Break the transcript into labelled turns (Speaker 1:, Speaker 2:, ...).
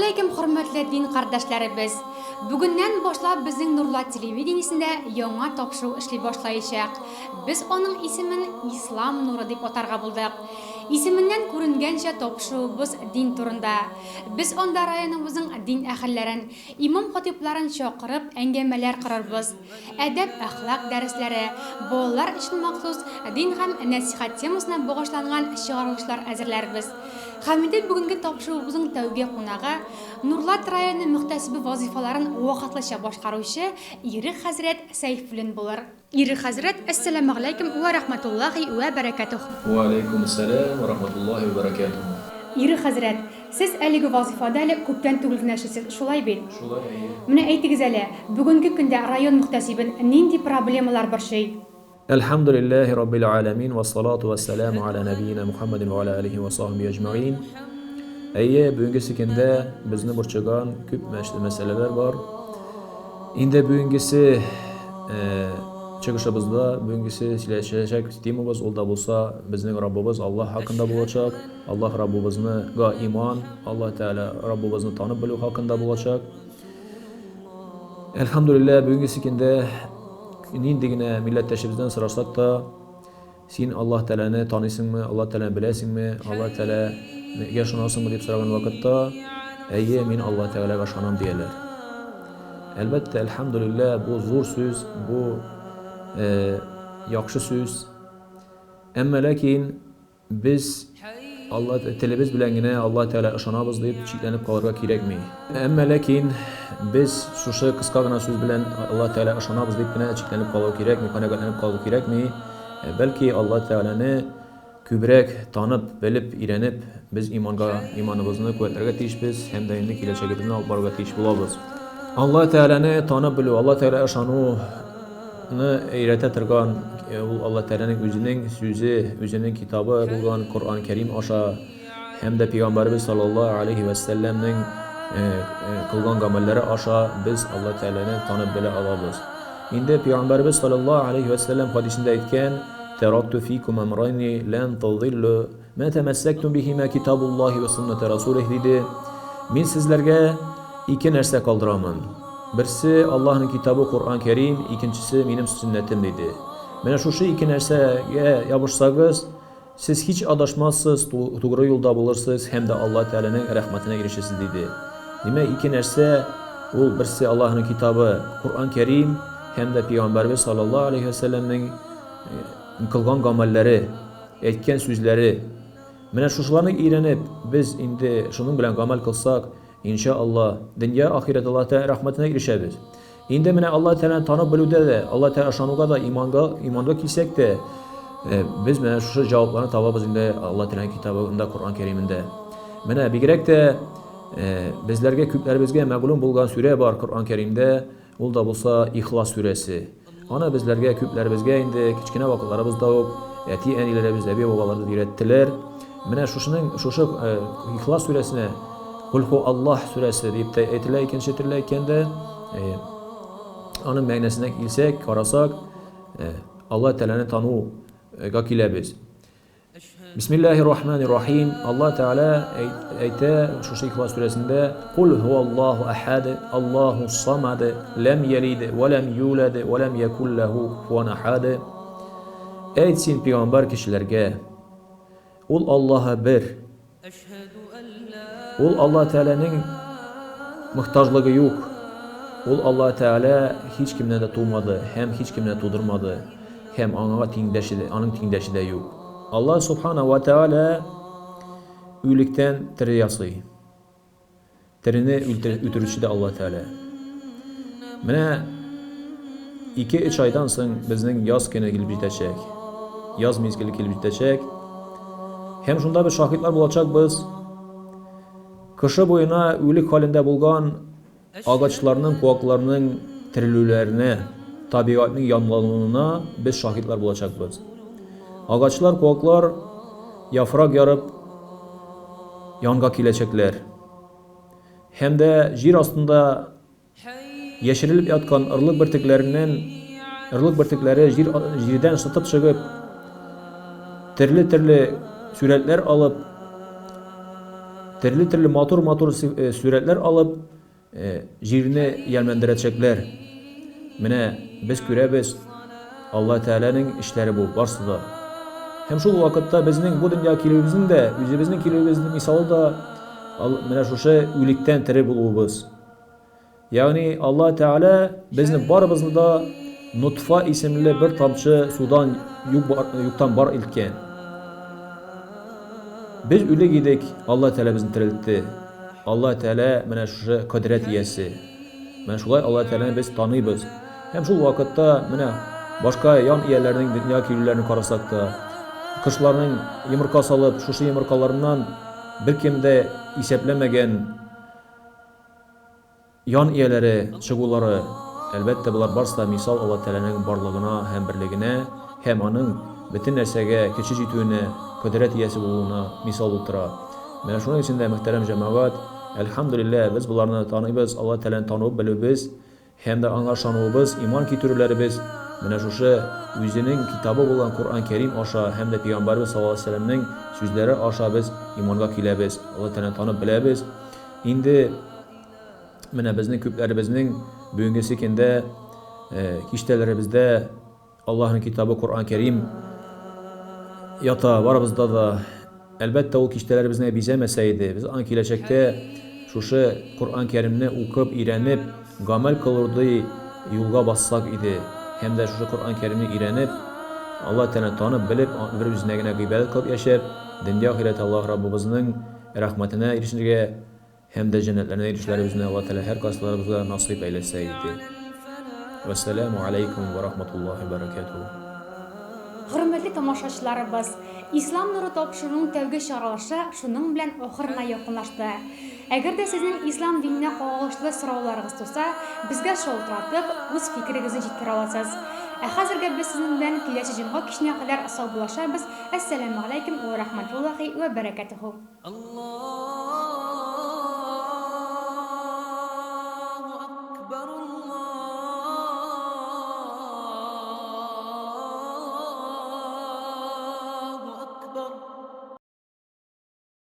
Speaker 1: Әссәламәгаләйкем, хөрмәтле дин кардәшләребез! Бүгеннән башлап безнең Нурлат телевидениесендә яңа тапшыру эшли башлаячак. Без аның исемен Ислам нуры дип атарга булдык. Исеменнән күренгәнчә, тапшыруыбыз дин турында. Без анда районыбызның дин әһелләрен, имам-хатыйпларын чакырып, әңгәмәләр корырбыз. Әдәп-әхлак дәресләре, балалар өчен махсус дин һәм нәсыйхәт темасына багышланган чыгарылышлар әзерләрбез. Һәм инде бүгенге тапшыруыбызның тәүге кунагы, Нурлат районы мөхтәсибе вазыйфаларын вакытлыча башкаручы Ирек хәзрәт Сәйфуллин булыр. Ирек хәзрәт, әссәламегаләйкем вә рәхмәтуллаһи вә бәрәкәтүһ.
Speaker 2: Вә аләйкүмессәлам вә рәхмәтуллаһи вә бәрәкәтүһ.
Speaker 1: Ирек хәзрәт, сез әлеге вазыйфада әле күптән түгел генә эшлисез, шулай бит?
Speaker 2: Шулай, әйе.
Speaker 1: Менә әйтегез әле, бүгенге көндә район мөхтәсибен нинди проблемалар борчый?
Speaker 2: Әлхәмдүлилләһи раббил галәмин вәссалату вәссәламу аля нәбиина Мухаммадин вә аля алихи вә сахбихи әҗмәгыйн. Әйе, бүгенгесе көндә безне борчыган күп мәсьәләләр бар. Инде бүгенгесе чыгышыбызда, бүгенгесе сөйләшәчәк темабыз ул да булса безнең Раббыбыз Аллаһ хакында булачак. Аллаһ Раббыбызны га иман, Аллаһ Тәгалә Раббыбызны танып белү хакында булачак. Әлхәмдүлилләһ, бүгенгесе көндә нинди генә милләттәшебездән сорасак та, Син Аллаһ Тәгаләне таныйсыңмы, Аллаһ Тәгаләне беләсеңме, Аллаһ Тәгаләгә ышанасыңмы дип сораган вакытта, әйе, мин Аллаһ Тәгаләгә ышанам дияләр. Әлбәттә, әлхәмдүлилләһ, бу зур сүз, бу э, яхшы сүз. Әмма ләкин Без Алла телебез белән генә Алла Тәгалә ышанабыз дип чикләнеп калырга кирәкми. Әмма ләкин без шушы кыска гына сүз белән Алла Тәгалә ышанабыз дип кенә чикләнеп калу кирәкми, канәгатьләнеп калу кирәкми. Бәлки Алла Тәгаләне күбрәк танып, белеп, өйрәнеп, без иманга, иманыбызны куәтләргә тиешбез һәм дә инде киләчәгебезне алып барырга тиеш булабыз. Алла Тәгаләне танып белү, Алла Тәгалә ышану ны өйрәтә торган ул Алла Тәгаләнең үзенең сүзе, үзенең китабы булган Коръән Кәрим аша һәм дә пәйгамбәребез саллаллаһу алейһи вә сәлләмнең кылган гамәлләре аша без Алла Тәгаләне танып белә алабыз. Инде пәйгамбәребез саллаллаһу алейһи вә сәлләм хадисендә әйткән, Тәракту фикум амрайни лән тадиллу ма тәмәссәктум бихима китабуллаһи вә суннәтә расулих диде. Мин сезләргә ике нәрсә калдырамын. Берсе, Аллаһның китабы Коръән Кәрим, икенчесе, минем сөннәтем, диде. Менә шушы ике нәрсәгә ябышсагыз, сез һич адашмассыз, тугры юлда булырсыз һәм дә Аллаһ Тәгаләнең рәхмәтенә ирешерсез, диде. Димәк, ике нәрсә, ул берсе Аллаһның китабы Коръән Кәрим һәм дә пәйгамбәребез саллаллаһу алейһи ва сәлләмнең кылган гамәлләре, әйткән сүзләре. Менә шушыларны өйрәнеп, без инде шуның белән гамәл кылсак, Инша Алла, дөнья, ахирәт Аллаһ Тәгалә рәхмәтенә ирешәбез. Инде менә Аллаһ Тәгаләне танып белүдә дә, Аллаһ Тәгалә ышануга да, иманга, иманга килсәк тә, э, без менә шушы җавапларны табабыз инде Аллаһ Тәгаләнең китабында, Коръән Кәримендә. Менә бигрәк тә э, безләргә күпләребезгә мәгълүм булган сүрә бар Коръән Кәримдә, Ул да булса Ихлас сүрәсе. Аны безләргә, күпләребезгә инде кечкенә вакытларыбызда ук әти-әниләребез, әби-бабаларыбыз өйрәттеләр. Менә шушының, шушы Ихлас сүрәсенә Кул ху Аллаһ сүрәсе дип тә әйтелә икенче төрле әйткәндә. Аның мәгънәсенә килсәк, карасак, Алла Тәгаләне тануга киләбез. Бисмиллаһир рахманир рахим. Алла Тәгалә әйтә шушы Ихлас сүрәсендә: Кул һуаллаһу ахад, Аллаһу самад, ләм ялид ва ләм юлад ва ләм якул ләһу куфуан ахад. Әйт син пәйгамбәр кешеләргә, ул Аллаһы бер. Ул Алла Тәгаләнең мохтаҗлыгы юк. Ул Алла Тәгалә һич кемнән дә тумады һәм һич кемне дә тудырмады һәм аңа тиңдәше дә, аның тиңдәше дә юк. Алла Субхана ва Тәгалә үлектән тере ясый. Терене үтерүче дә Алла Тәгалә. Менә ике-өч айдан соң безнең яз көне килеп җитәчәк. Яз мизгеле килеп җитәчәк. Һәм шунда без шаһитлар булачакбыз. Кышы буена үлек халендә булган агачларның, куакларның терелүләренә, табигатьнең янлануына без шаһитлар булачакбыз. Агачлар, куаклар яфрак ярып янга киләчәкләр. Һәм дә җир астында яшерелеп яткан орлык бөртекләреннән орлык бөртекләре җир, җирдән шытып чыгып, төрле-төрле сурәтләр алып, төрле-төрле матур-матур сурәтләр алып, җирне ямьләндерәчәкләр. Менә без күрәбез, Алла Тәгаләнең эшләре бу, барсы да. Һәм шул вакытта безнең бу дөньяга килүебезнең дә, үзебезнең килүебезнең мисалы да менә шушы үлектән тере булуыбыз. Ягъни Алла Тәгалә безне барыбызны да нутфа исемле бер тамчы судан юк бар, юктан бар иткән. Без үлек идек, Алла Тәгалә безне терелтте. Алла Тәгалә менә шушы кодрәт иясе. Менә шулай Алла Тәгаләне без таныйбыз. Һәм шул вакытта менә башка ян ияләренең дөньяга килүләрен карасак та, кошларның йомырка салып, шушы йомыркаларыннан беркем дә исәпләмәгән Ян ияләре чыгулары, әлбәттә, болар барысы да мисал Алла Тәгаләнең барлыгына һәм берлегенә һәм Аның бөтен нәрсәгә көче җитүенә, кодрәт иясе булуына мисал булып тора. Менә шуның өчен дә, мөхтәрәм җәмәгать, әлхәмдүлилләһ, без боларны таныйбыз, Алла Тәгаләне тануып белүебез Һәм дә Аңа ышануыбыз, иман китерүләребез менә шушы Үзенең Китабы булган Коръән Кәрим аша һәм дә Пәйгамбәребез саллаллаһу галәйһи ва сәлләмнең сүзләре аша без иманга киләбез, Аллаһ Тәгаләне танып беләбез. Инде менә безнең күпләребезнең бүгенгесе көндә киштәләребездә Аллаһның китабы Коръән Кәрим ята барыбызда да. Әлбәттә, ул киштәләребезне бизәмәсә иде. Без аны киләчәктә шушы Коръән Кәримне укып, өйрәнеп, гамәл кылырдый юлга бассак иде. Һәм дә шушы Коръән Кәримне өйрәнеп, Аллаһ Тәгаләне танып, белеп, бер үзенә генә гыйбадәт кылып яшәп, дөнья ахирәттә Аллаһ Раббыбызның рәхмәтенә ирешергә Һәм дә җәннәтләренә ирешүләребезне Аллаһ Тәгалә һәркайсыларыбызга насыйп әйләсә иде. Вәссәламү аләйкүм вә рахматуллаһи вә бәрәкәтүһ.
Speaker 1: Хөрмәтле тамашачыларыбыз! Ислам нуры тапшыруның тәүге чыгарылышы шуның белән ахырына якынлашты. Әгәр дә сезнең ислам диненә кагылышлы сорауларыгыз туса, безгә шалтыратып, үз фикерегезне җиткерә аласыз. Ә хәзергә без сезнең белән киләсе җомга киченә кадәр саубуллашабыз, Әссәламү галәйкүм вә рахматуллаһи вә бәрәкәтүһү.